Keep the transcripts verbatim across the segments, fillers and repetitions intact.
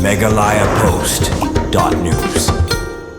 Meghalaya Post dot news.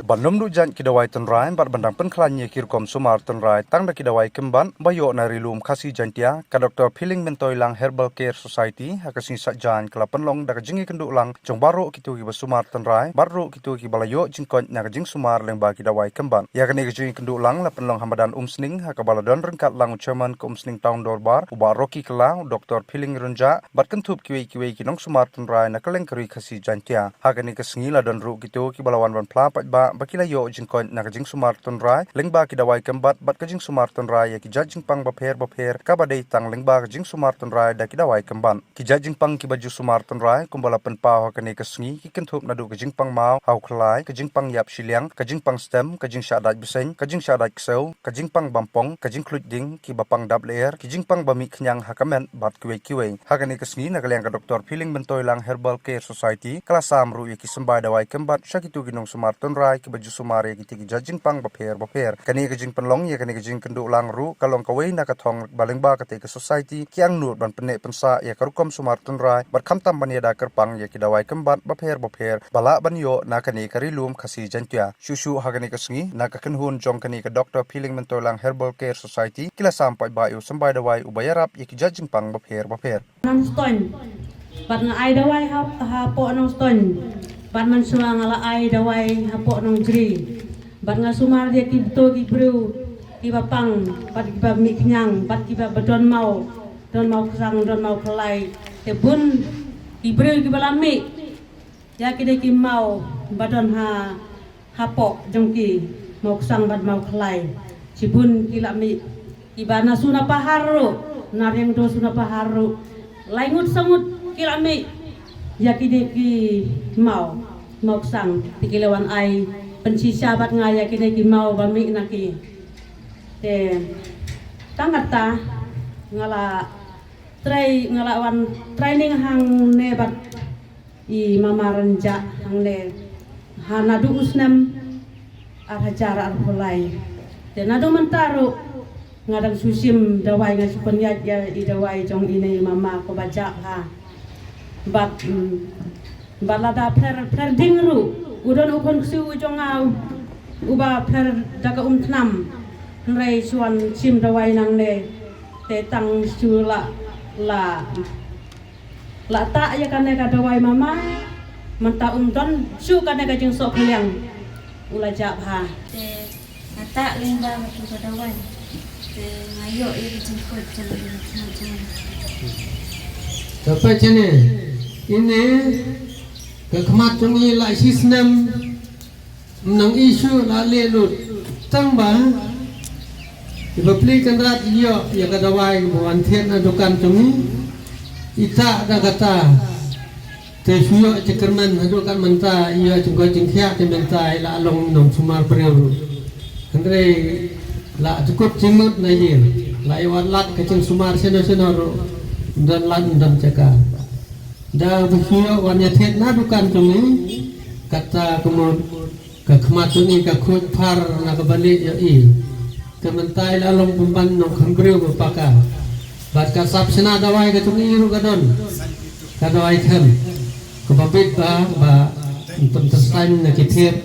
Ban ym duh jait ki dawai tynrai bad ban dang pynkhlaiñ ïa ki rukom sumar tynrai tang da ki dawai kynbat ba ïoh na Ri Lum Khasi Jaintia, ka Doctor Philling Myntoilang Herbal Care Society ha ka sngi Saitjaiñ ka la pynlong da ka jingïakynduh lang jong baroh kito kiba sumar tynrai bad ruh kito kiba la ïoh jingkoit na ka jingsumar lyngba ki dawai kynbat. Ïa kane ka jingïakynduh lang la pynlong ha madan Umsning ha kaba la don ryngkat lang u Chairman ka Umsning Town Dorbar, u Bah Rocky Kylla, u Doctor Philling Rynjah bad kynthup kiwei kiwei ki nongsumar tynrai na kylleng ka Ri Khasi Jaintia. Ha kane ka sngi la don ruh kito kiba la wan ban phla paidbah ba ki la ïoh jingkoit na ka jingsumar tynrai lyngba ki dawai kynbat bad ka jingsumar tynrai ïa ki jait jingpang bapher bapher kaba dei tang lyngba ka jingsumar tynrai da ki dawai kynbat. Ki jait jingpang kiba ju sumar tynrai kumba la pynpaw ha kane ka sngi ki kynthup naduh ka jingpang maw ha u khlai, ka jingpang ïap shiliang, ka jingpang stem, ka jingshah dait bseiñ, ka jingshah dait ksew, ka jingpang bampong, ka jingkhluit ding, kiba pang dap lyer, ki jingpang ba mih khñiang ha ka met bad kiwei kiwei. Ha kane ka sngi na ka liang ka Doctor Philling Myntoilang Herbal Care Society ka la sam ruh ïa ki symbai dawai kynbat sha kito ki nongsumar tynrai kiba ju sumar ïa kitei ki jait jingpang bapher bapher. Kane ka jingpynlong ïa kane ka jingïakynduh lang ruh ka long kawei na ka thong ba lyngba katei ka society ki angnud ban pynneh pynsah ïa ka rukom sumar tynrai bad khamtam ban ïada kyrpang ïa ki dawai kynbat bapher bapher ba lah ban ïoh na kane ka Ri Lum Khasi Jaintia. Shuh shuh ha kane ka sngi na ka kynhun jong kane ka Doctor Philling Myntoilang Herbal Care Society ki la sam paidbah ïa u symbai dawai uba ïarap ïa ki jait jingpang bapher bapher. Nongstoiñ. Bad nga ai dawai ha, hapoh Nongstoiñ. Bad mynshuwa nga la ai dawai hapoh Nongjri. Bad nga sumar ïa kito ki briew kiba pang, bad kiba mih khñiang, bad kiba ba don maw, don maw ksang, don maw khlai. Te bun ki briew kiba la mih ïa kine ki maw ba don ha, hapoh jong ki maw ksang bad maw khlai. Shibun ki la mih, kiba na Sunapahar ruh, na Riangdo Sunapahar ruh. Lai ngut sa ngut ki la mih ïa kine ki maw, maw ksang, te ki la wan ai pynshisha bad nga ïa kine ki maw ba mih na ki. Te tang katta nga la trai, nga la wan training hangne bad i Mama Rynjah hangne ha naduh u snem ar hajar arphew lai. Te naduh mynta ruh nga dang shu shim dawai, nga shu pynïaid ïa i dawai jong ine i mama kaba jah bha. Bad, mm, bad lada pher, pher ding ruh, u don u khun ksiew u jong nga uba pher da ka um thnam. Hynrei shu wan shim dawai nangne te tang shu la, la la tah ïa kane ka dawai mama, mynta um don shuh kane ka jingsoh khliang. U la jah bha. Te nga tah lyngba katu ka dawai. Te nga ïoh ïa ka jingkoit jong ka jingkhnang jong nga. Te peit shane, ine ka khmat jong ngi la shi snem. Nang issue la leh lut. Tang ba i Bapli Kynrad i ïoh ïa ka dawai ba wan thied na dukan jong ngi. I tah da kata. Te shu ïoh jingkyrmen haduh kat mynta i ïoh jingkoit jingkhiah te mynta i la long nongsumar briew ruh. Hynrei la jukut jingmut na ïing. La i wan lad ka jingsumar shano shano ruh. Ym don lad ym don jaka. Da ba shu ïoh wan ïa thied na dukan jong ngi. Kata ka mut Ka khmat jong ngi ka khuid phar na kaba leh ïohi. Te mynta i la long pynban nongkhem briew ba paka. Bad ka sap shna dawai ka jong ngi ruh ka don. Ka dawai khem. Kaba bit ba, ba pynpynsain na ki thied.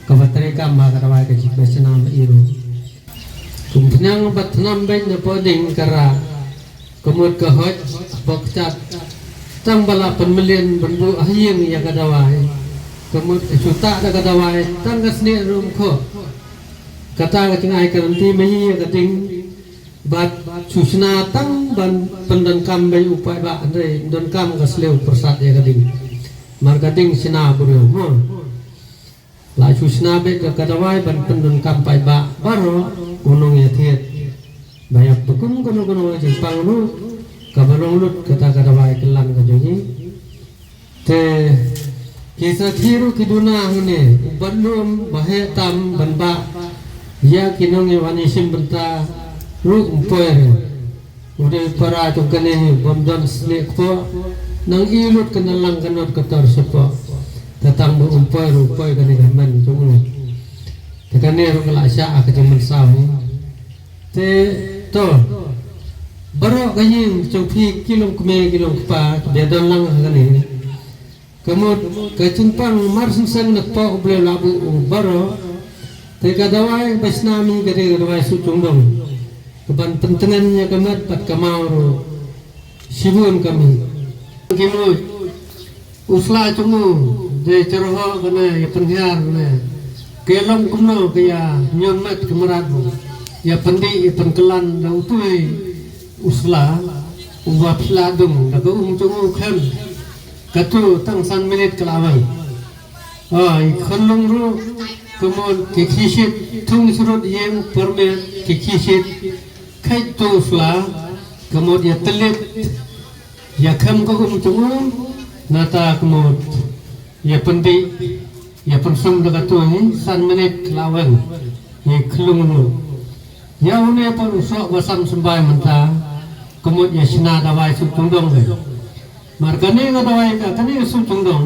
Kaba trei kam ba ka dawai ka jingpynbeit shna ba i ruh. Kum phniang bad thnam beit na poding ka rah. Ka mut ka hoit bok chat. Tang ba la pynmlien ban buh ha ïing ïa ka dawai. Ka mut ka shu tah da ka dawai tang ka snieh ruh ym khoh. Kata ka jingai ka rynti ma ïa ka ding. Bad shu shna tang ban pyndonkam beit u paidbah hynrei ym donkam ka sliew pyrsad ïa ka ding. Mar ka ding shna briew mo. La shu shna beit ka dawai ban pyndonkam paidbah baroh u nongïathied. Ba ïa pynkum kano kano ka jingpang ruh kaba long lut kata ka dawai kyllan ka jong ngi. Te ki sakhi ruh ki duna hangne u bat lum ba heh tam ban bah ïa ki nongïawan ïashim bynta ruh ym poi re. U dei para jong kane hi bym don snieh kpoh. Nang i lut ka nang lang ka not ka tor shapoh. Te tang ba um poi ruh poi kane ka hynmen jong u. Te kane ruh ka la shah ha ka jingmynsaw hi. Te to baroh ka ïing jong phi ki long kmie ki long kpa ki ba don lang ha kane. Ka mut ka jingpang mar seng seng na kpoh U Blei la buh u baroh. Te ka dawai ba shna mynta ka dei ka dawai Suh Jongdong. Ka ban pyntngen ïa ka met bad ka maw ruh shibun ka mih. Ki mut u sla jong u dei jyrhoh kane ïa pynhiar ne. Ka long kumno ka ïa ñion met ka mrad ruh. Ïa pyndih ïa pynkylla da utu u sla uba phi la dung da ka um jong u khem. Katu tang san minit ka la weng. Ai, khyllung ruh ka mut ki khie shit thung srut ïing permit ki khie shit. Kheit tu sla ka mut ïa tyllit ïa khem ka um jong u. Nata ka mut ïa pyndih ïa pynsum da katu hi san minit ka la weng. Ïa khyllung ruh ïa une pat u soh ba sam symbai mynta ka mut ïa shna dawai Suh Jongdong. Mar kane ka dawai ka kane ka Suh Jongdong.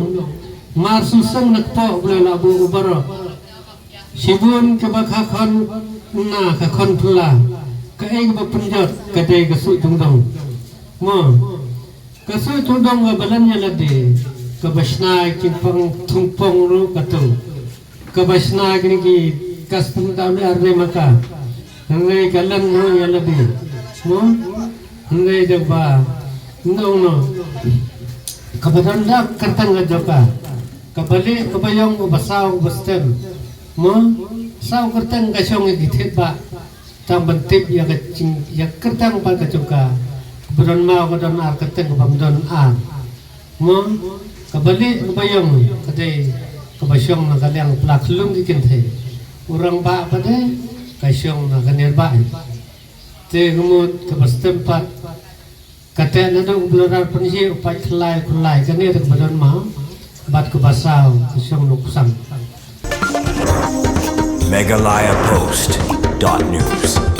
Mar seng seng na kpoh U Blei la buh u baroh. Shibun kaba ka khon na ka khon phylla. Kaei kaba pynjot ka dei ka Suh Jongdong. Mo ka Suh Jongdong kaba len ïa lade kaba shna ki pang thung pong ruh katu. Kaba shna kine ki custom ta ne arne maka. Hynrei ka len no ïa lade. Mo hynrei da ba no no. Kaba don da kyrteng ka jong ka. Kaba lieh kaba ïong kaba saw kaba stem. Mo saw kyrteng ka shong ïa ki thied ba. Tang ban tip ïa ka jing ïa kyrteng pat ka jong ka. Kaba don maw ka don ar kyrteng kaba don ar. Mo kaba lieh kaba ïong ka dei kaba shong na ka liang pla khlung ki kynthei. U rangbah pat dei ka shong na ka nirbah. Te ka mut kaba stem pat ka teh naduh u Blei u la pynjih u pait khlai khlai kane da kaba don maw bad kaba saw ka shong na u ksang. Meghalaya Post dot news.